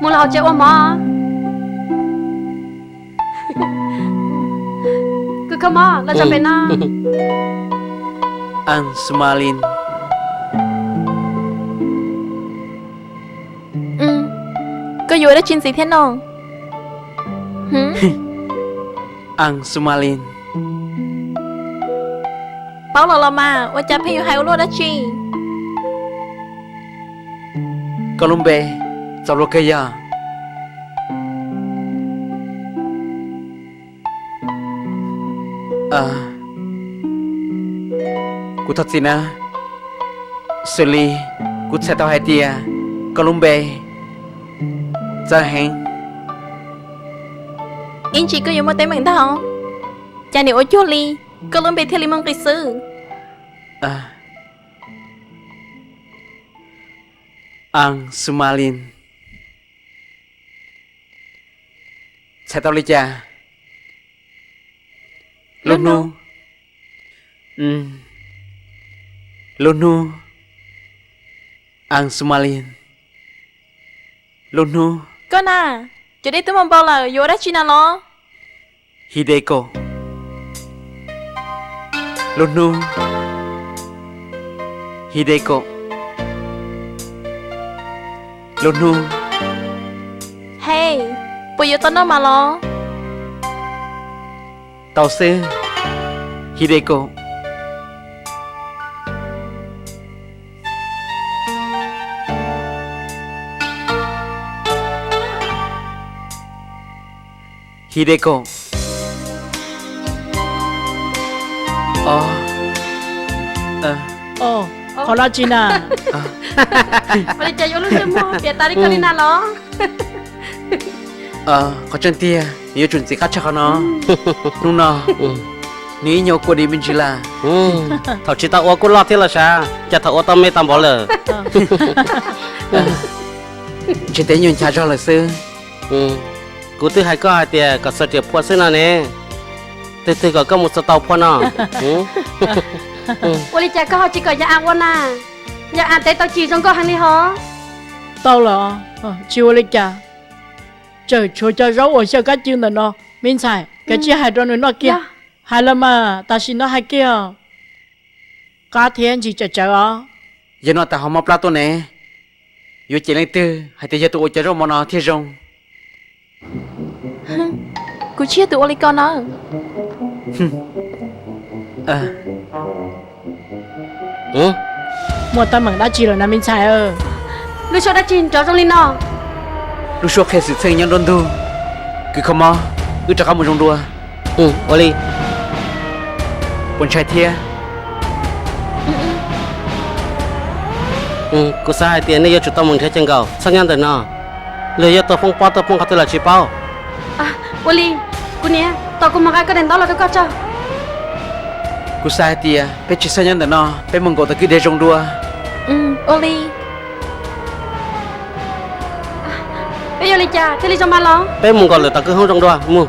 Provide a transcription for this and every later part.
Mus los hauv tsev ua mov. Kws kho mov los tso pem no. Aws, Sumalin, koj yuav ua dab tsi ntxiv thiab no? Aws, Sumalin, paub los los mas, ua cas pheej yuav hais ua luaj dab tsi? Koj lub npe txaus luag kawg yog? Kuv thov txim na, xws li kuv txhais tau hais tias koj lub npe txawv heev. Ib ntsis koj yuav muaj teeb meem ntag, cas nim ua cuag li koj lub npe thiaj li muaj nqis xwb. Aws, Sumalin, txhais tau li cas? Lub hnub, lub hnub, Aws, Sumalin, lub hnub. Koj na, cov dej twb mus npau lawm, yuav ua dab tsi na los? Hideko, lub hnub, Hideko, lub hnub. Hej, puas yuav tau noj mas los? Tau xwb, Hideko. Hideko. Qhov dab tsi na? Ua li cas yuav lub ntsej muag piam tas li koj li na los? Qhov tseeb tiag nws yuav tsum ntxim qab tshaj qhov no. Hnub no nws ib nyuag kua dis me ntsis lawm. Thaum tsis tau ua kuj loj thiab los sav, cas thaum ua tau me tau npaum lawm. Ntshe tes nyuag nchav zog lawm xwb. Kuv twb hais koj hais tias kom xuas riam phua xwb no ne, twg twg kom koj mus xuas tau phua no? Ua li cas koj ho tsis kom yawg As ua na? Yawg As tev tau cim zoo nkauj heev li hos. Tau lawm, tsis ua li cas. Tseem tshuav cov zaub uas xyaw kab cw ntawm no, me ntxhais, kav tsij hais rau nws noj kiag. Hais los mas, tam sim no hais kiag os. Qab thiab ntsis tsawm tsawv os. Yog noj tas ho mob plab tuaj ne, yuav cem leej twg hais tias yog tus ua cov zaub mov no thiaj zoo? Kuv tsis yog tus ua li ko na. Muaj teeb meem dab tsi lawm na me ntxhais? Lub suab dab tsi nrov zoo li no? Lub suab qhia xwm txheej nyob nruab ntug. Kws kho mob, wb rov qab mus zoo dua. Ua li. Puas ntshai thiab? Kuv xav hais tias nej yuav tsum tau mus nrhiav ces nkaus, txhob nyob ntawm no. Luag yuav tuaj foob pob tuaj poob qhov twg los tsis paub. Ua li, kuv niam, tos kuv mus nqa koj daim ntaub los rau koj tso. Kuv xav hais tias peb tsis txhob nyob ntawm no, peb mus nkaum tom kwj deg zoo dua. Ua li. Peb yuav li cas thiaj li zoo mas los? Peb mus nkaum lawm tom kwj hoob zoo dua, mus.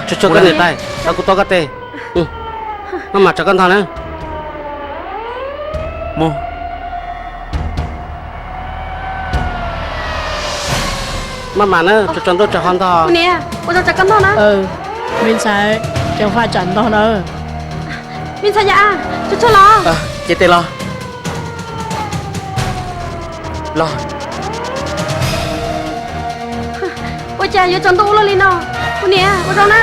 Tsuag tsuag koj niam tais, tau kuv tuav koj tes. Maj mam tso koj ntog na. Mus. Maj mam na, tsuag tsuag ntuj tso hov ntog. Kuv niam, ua zoo tso koj ntog na. Me ntxhais, ceev faj tsam ntog na. Me ntxhais Yaj As, tsuag tsuag los. Ces tes los. Los. Ua cas yuav tsaus ntuj ua luaj li no? Kuv niam, ua zoo na.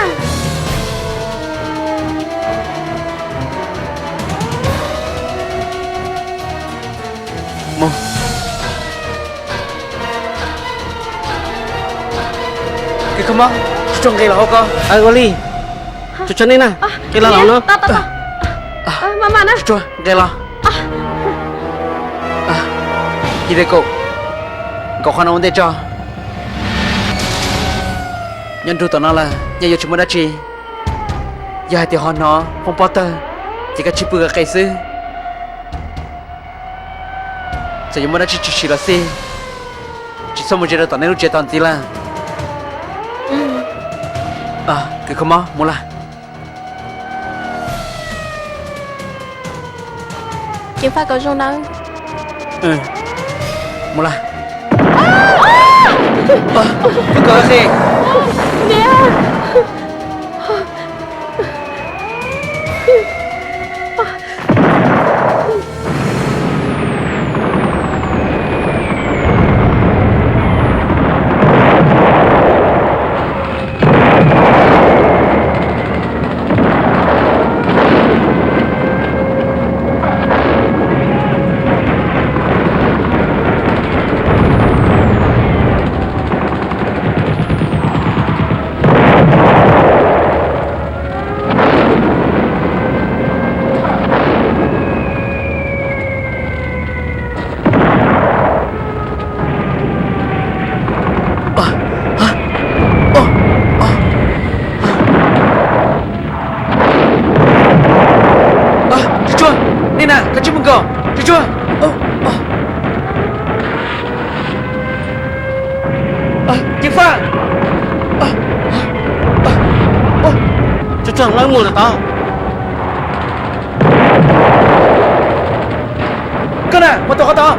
Mus. Kws kho mob, tsuag tsuag nqis los hauv ko. Ua li. Tsuag tsuag nej na, nqis los los no. Tsuag tsuag nqis los. Hideko, nkaum qhov no ua ntej tso. Nyob nrug tom no lawm yeej yuav tsis muaj dab tsi. Yog hais tias ho hnov foob pob tawg, ces koj tsis pw qe xwb. Txawm yuav muaj dab tsi tshwm sim los xij, tsis txhob mus ze rau tom nej lub tsev tos ntxiv lawm. Kws kho mob, mus lawm. Ceev faj kom zoo nawb. Mus lawm. Koj, koj, Xi. Tsuag tsuag, nej na, koj tsis mus nkaum, tsuag tsuag. Ceev Faj, tsuag tsuag, lawv mus lawm tod. Koj na, mus tom qhov tod.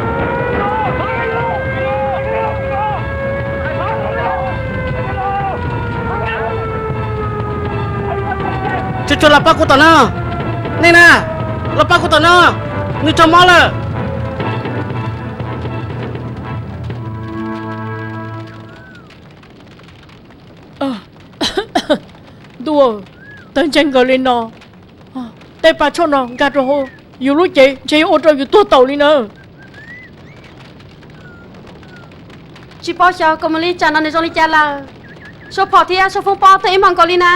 Tsuag tsuag, los pab kuv tom no. Nej na, los pab kuv tom no. Nws raug mob lawm. Ntuj, tawg ntseeg nkaus li no. Tej pa tshoj no nkag rau hauv yus lub cev ntshe yuav ua rau yus tuag taum li na. Tsis paub xyov Kos Mus Lis tsam no nws zoo li cas lawm. Suab phom thiab suab foob pob tuag ib hmos nkaus li na.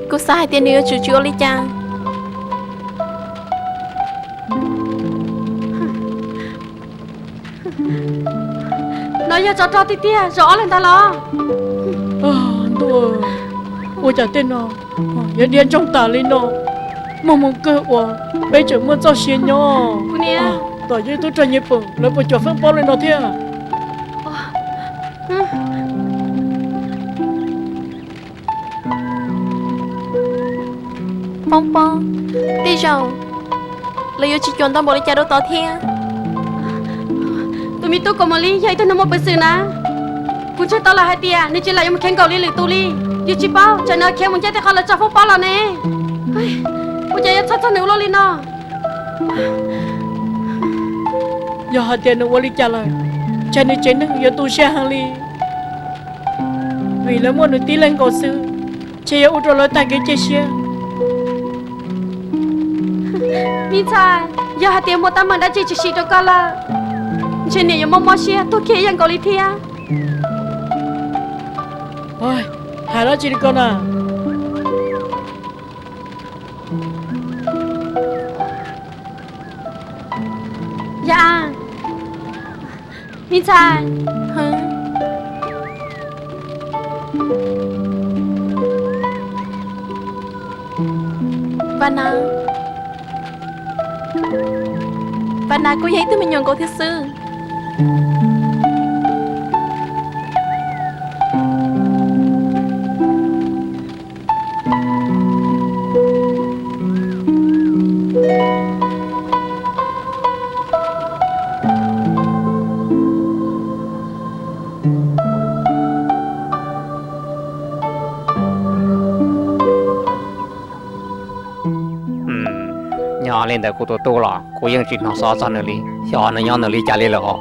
Kuv xav hais tias nws yuav tsum tsis ua li cas. No yog tsov rog tiag tiag, zaum ob leeg ntag los? Ntuj, ua cas tej no yuav diav ntsoog tas li no? Muaj hmoo kawg uas peb tseem muaj txoj sia nyob. Tom yog ib tug rog nyiaj pem lawv puas cuam feeb pob li no thiab? Foob pob, tej zaum lawv yuav tsis cuam ntau npaum li cas rau tod thiab. Tus me tub Kos Mus Lis yog ib tug neeg muaj peev xwm na. Kuv ntseeg tau lawm hais tias nws tsis lam yuav mus khiav nkaum li lwm tus li. Yus tsis paub tsam nws khiav mus ncav tej qhov lawv tso foob pob los ne. Ua cas yuav txhob txog nws ua luaj li no? Yog hais tias nws ua li cas lawm, ntshai nws tsev neeg yuav tu siab heev li. Vim lawv muaj nws tib leeg nkaus xwb, ntshe yuav ua rau lawv tag kev cia siab. Me ntxhais, yog hais tias muaj teeb meem dab tsi tshwm sim rau koj lawm, ntshe niam yuav mob mob siab tuag kiag ib yam nkaus li thiab. Hais dab tsi li ko na? Yog, me ntxhais, Vas Nav, Vas Nav kuj yog ib tug me nyuam nkaus thiab xwb. Yog li ntawd kuv tus tub los kuv yeej tsis hnov xov txog nws li, xyov nws nyob nws li cas li lawm os.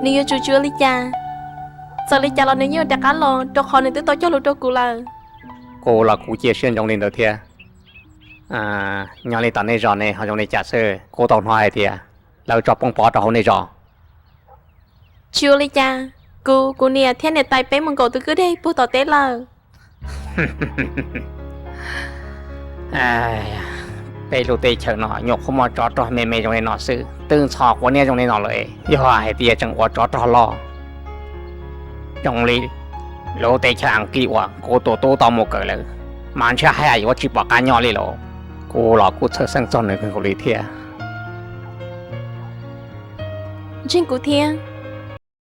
Nws yuav tsum tsis ua li cas, txawm li cas los nws yeej yuav rov qab los rau qhov nws twb tau cog lus rau kuv lawm. Kuv los kuv cia siab ntsoov li ntawd thiab. Yog li tom nej zos ne ho zoo li cas xwb? Kuv tau hnov hais tias lawv tso foob pob rau hauv nej zos. Tsis ua li cas, kuv, kuv niam thiab niam tais peb mus nkaum tus kwj deg puag tom teb lawm. Peb lub teb chaws no nyuam qhuav muaj tsov rog me me zoo li no xwb, twb ntxhov quav niab zoo li no lawm, yog hais tias tseem ua tsov rog loj zoo li lub teb chaws Askiv uas kuv tus tub tau mus kawm lawm, mas ntshe haj yam yuav tsis pom qab nyob li lawm. Kuv los kuj txhawj xeeb txog nws kawg nkaus li thiab. Ntseeg kuv thiab.